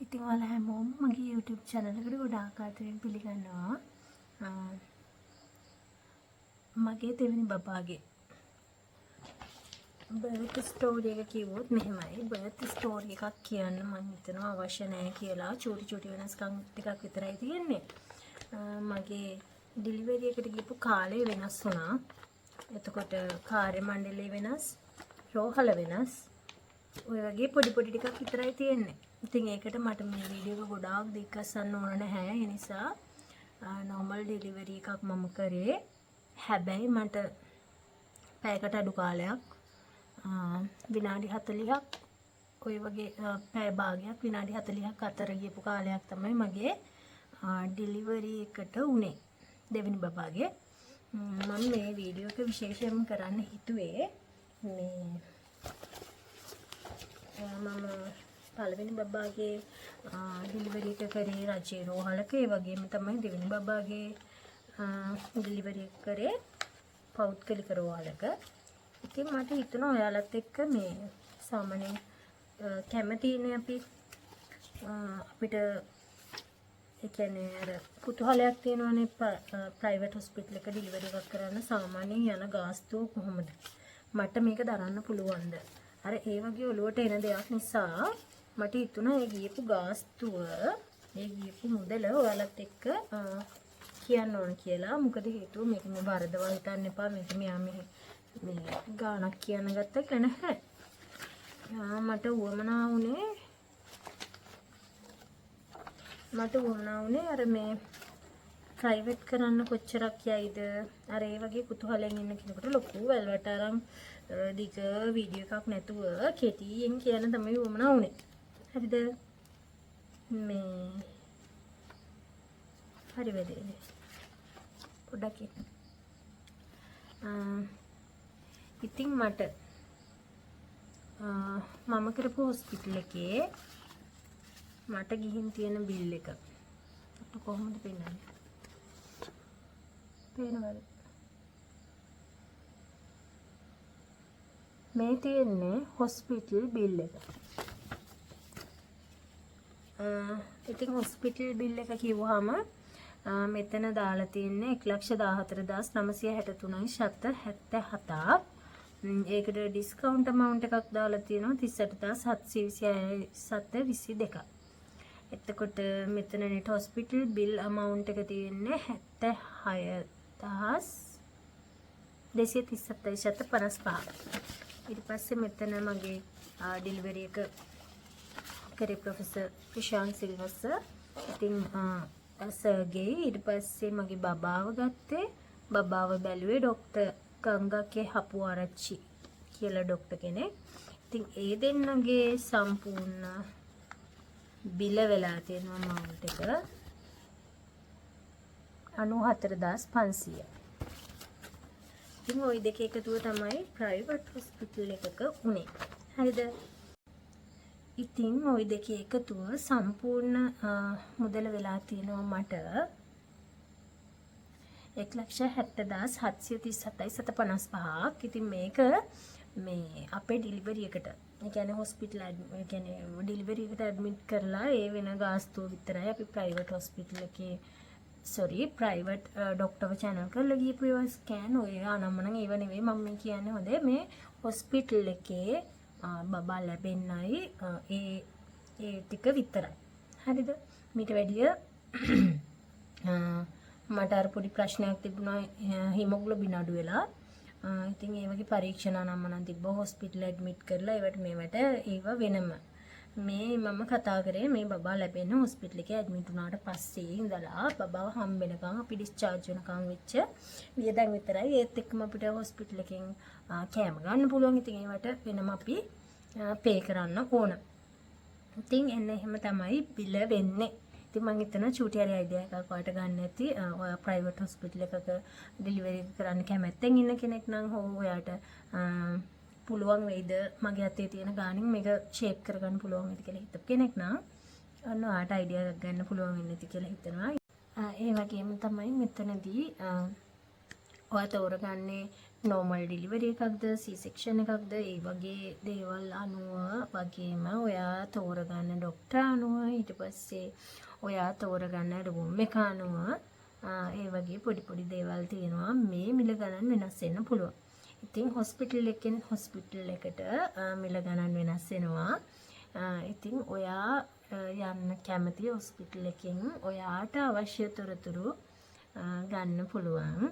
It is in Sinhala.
ඉතින් ඔයාලා හැමෝම මගේ YouTube channel එකට ගොඩාක් ආදරෙන් පිළිගන්නවා. මගේ දෙවෙනි බබාගේ බර්ත් ස්ටෝරි එක කිව්වොත් මෙහෙමයි. බර්ත් ස්ටෝරි එකක් කියන්න මං හිතනවා අවශ්‍ය නෑ කියලා. චූටි චූටි වෙනස්කම් ටිකක් විතරයි තියෙන්නේ. මගේ ඩිලිවරි එකට ගියපු කාලය වෙනස් වුණා. එතකොට කාර්ය මණ්ඩලය වෙනස්, රෝහල වෙනස්. ඔය වගේ පොඩි පොඩි ටිකක් විතරයි තියෙන්නේ. ඉතින් ඒකට මට මේ වීඩියෝ එක ගොඩාක් දිග්ගස්සන්න ඕන නැහැ. ඒ නිසා නෝමල් ඩෙලිවරි එකක් මම කරේ. හැබැයි මට පැයකට අඩු කාලයක්, විනාඩි 40ක් ඔය වගේ, පැය භාගයක් විනාඩි 40ක් අතර ගියපු කාලයක් තමයි මගේ ඩෙලිවරි එකට උනේ දෙවෙනි බබාගේ. මම මේ වීඩියෝ එක විශේෂයෙන්ම කරන්න හිතුවේ මේ මම පළවෙනි බබාගේ ඩෙලිවරි එක කරේ රජයේ රෝහලක. ඒ වගේම තමයි දෙවෙනි බබාගේ ඩෙලිවරි එක කරේ පෞද්ගලික රෝහලක. ඉතින් මට හිතුණා ඔයාලත් එක්ක මේ සාමාන්‍යයෙන් කැමතිනේ අපි අපිට ඒ කියන්නේ අර කුතුහලයක් තියෙනවනේ ප්‍රයිවට් හොස්පිටල් එක ඩෙලිවරි එකක් කරන්න සාමාන්‍යයෙන් යන ගාස්තුව කොහොමද? මට මේක දරන්න පුළුවන්ද? අර ඒ වගේ ඔලුවට එන දෙයක් නිසා මට හිතුණා ඒ ගියපු ගාස්තුව, ඒ ගියපු මුදල ඔයාලත් එක්ක කියන්න ඕන කියලා. මොකද හේතුව මේක මේ වරදවා හිතන්න එපා. මේක මෙයා මේ මේ ගාණක් කියන්න ගත්තා කියලා නැහැ. මට උවමනා වුණේ අර මේ ප්‍රයිවට් කරන්න කොච්චරක් යයිද, අර ඒ වගේ කුතුහලයෙන් ඉන්න කෙනෙකුට ලොකු වැල්වට අරන් දිග වීඩියෝ එකක් නැතුව කෙටියෙන් කියන්න තමයි උවමනා වුණේ. හරිද? මේ හරි වැඩේනේ. පොඩ්ඩක් ඉන්න. ඉතින් මට මම කරපු හොස්පිටල් එකේ මට ගිහින් තියෙන බිල් එක අපිට කොහොමද පෙන්නන්නේ? පේනවද? මේ තියෙන්නේ හොස්පිටල් බිල් එක. ඉතින් හොස්පිටල් බිල් එක කිව්වහම මෙතන දාලා තියෙන්නේ 1,14,963.77ක්. ඒකට ඩිස්කවුන්ට් amount එකක් දාලා තියෙනවා 38,726.22ක්. එතකොට මෙතන නෙට් හොස්පිටල් බිල් amount එක තියෙන්නේ 76,237.55. ඊට පස්සේ මෙතන මගේ ඩෙලිවරි එක කරේ ප්‍රොෆෙසර් ප්‍රශාන්ත් සිල්වස්. ඉතින් සර්ගේ ඊට පස්සේ මගේ බබාව ගත්තේ, බබාව බැලුවේ ඩොක්ටර් ගංගාකේ හපුආරච්චි කියලා ඩොක්ටර් කෙනෙක්. ඉතින් ඒ දෙන්නගේ සම්පූර්ණ බිල වෙලා තියෙනවා amount එක 94,500. ඉතින් ඔය දෙක එකතුව තමයි ප්‍රයිවට් හොස්පිටල් එකක උනේ. හරිද? ඉතින් ඔය දෙකේ එකතුව සම්පූර්ණ මුදල වෙලා තියෙනවා මට 1,70,737.55ක්. ඉතින් මේක මේ අපේ ඩිලිවරි එකට, ඒ කියන්නේ හොස්පිටල්, ඒ කියන්නේ ඩිලිවරි එකට ඇඩ්මිට් කරලා ඒ වෙන ගාස්තුව විතරයි. අපි ප්‍රයිවට් හොස්පිටල් එකේ, සොරි, ප්‍රයිවට් ඩොක්ටර්ව චැනල් කරලා ගියපු ඒවා, ස්කෑන් ඔය අනම්මනම් ඒව නෙවෙයි මම මේ කියන්නේ. හොඳේ, මේ හොස්පිටල් එකේ බබා ලැබෙන්නයි ඒ ඒ ටික විතරයි. හරිද? මීට වැඩිය මට අර පොඩි ප්‍රශ්නයක් තිබුණා හිමොග්ලොබින් අඩු වෙලා. ඉතින් ඒ වගේ පරීක්ෂණ අනම්මනම් තිබ්බා හොස්පිටල් ඇඩ්මිට් කරලා ඒවට මේවට, ඒව වෙනම. මේ මම කතා කරේ මේ බබා ලැබෙන හොස්පිටල් එකේ ඇඩ්මිට් වුණාට පස්සේ ඉඳලා බබාව හම්බ වෙනකන්, අපි ඩිස්චාර්ජ් වෙනකන් වෙච්ච වියදම් විතරයි. ඒත් එක්කම අපිට හොස්පිටල් එකෙන් කෑම ගන්න පුළුවන්. ඉතින් ඒවට වෙනම අපි පේ කරන්න ඕන. ඉතින් එන්න එහෙම තමයි බිල වෙන්නේ. ඉතින් මං හිතනවා චූටි හරි අයිඩියා එකක් ඔයාලට ගන්න ඇති. ඔයා ප්‍රයිවට් හොස්පිටල් එකක ඩෙලිවරි එක කරන්න කැමැත්තෙන් ඉන්න කෙනෙක් නම් හෝ ඔයාට පුළුවන් වෙයිද මගේ අතේ තියෙන ගානින් මේක ෂේප් කරගන්න පුළුවන් වෙයිද කියලා හිතපු කෙනෙක් නම් ඔන්න ඔයාට අයිඩියා එකක් ගන්න පුළුවන් වෙන්න ඇති කියලා හිතනවා. ඒ වගේම තමයි මෙතනදී ඔයා තෝරගන්නේ නෝමල් ඩිලිවරි එකක්ද, සී සෙක්ෂන් එකක්ද, ඒ වගේ දේවල් අනුව වගේම ඔයා තෝරගන්න ඩොක්ටර් අනුව, ඊට පස්සේ ඔයා තෝරගන්න රූම් එක අනුව, ඒ වගේ පොඩි පොඩි දේවල් තියෙනවා, මේ මිල ගණන් වෙනස් වෙන්න පුළුවන්. ඉතින් හොස්පිටල් එකෙන් හොස්පිටල් එකට මිල ගණන් වෙනස් වෙනවා. ඉතින් ඔයා යන්න කැමති හොස්පිටල් එකෙන් ඔයාට අවශ්‍ය තොරතුරු ගන්න පුළුවන්.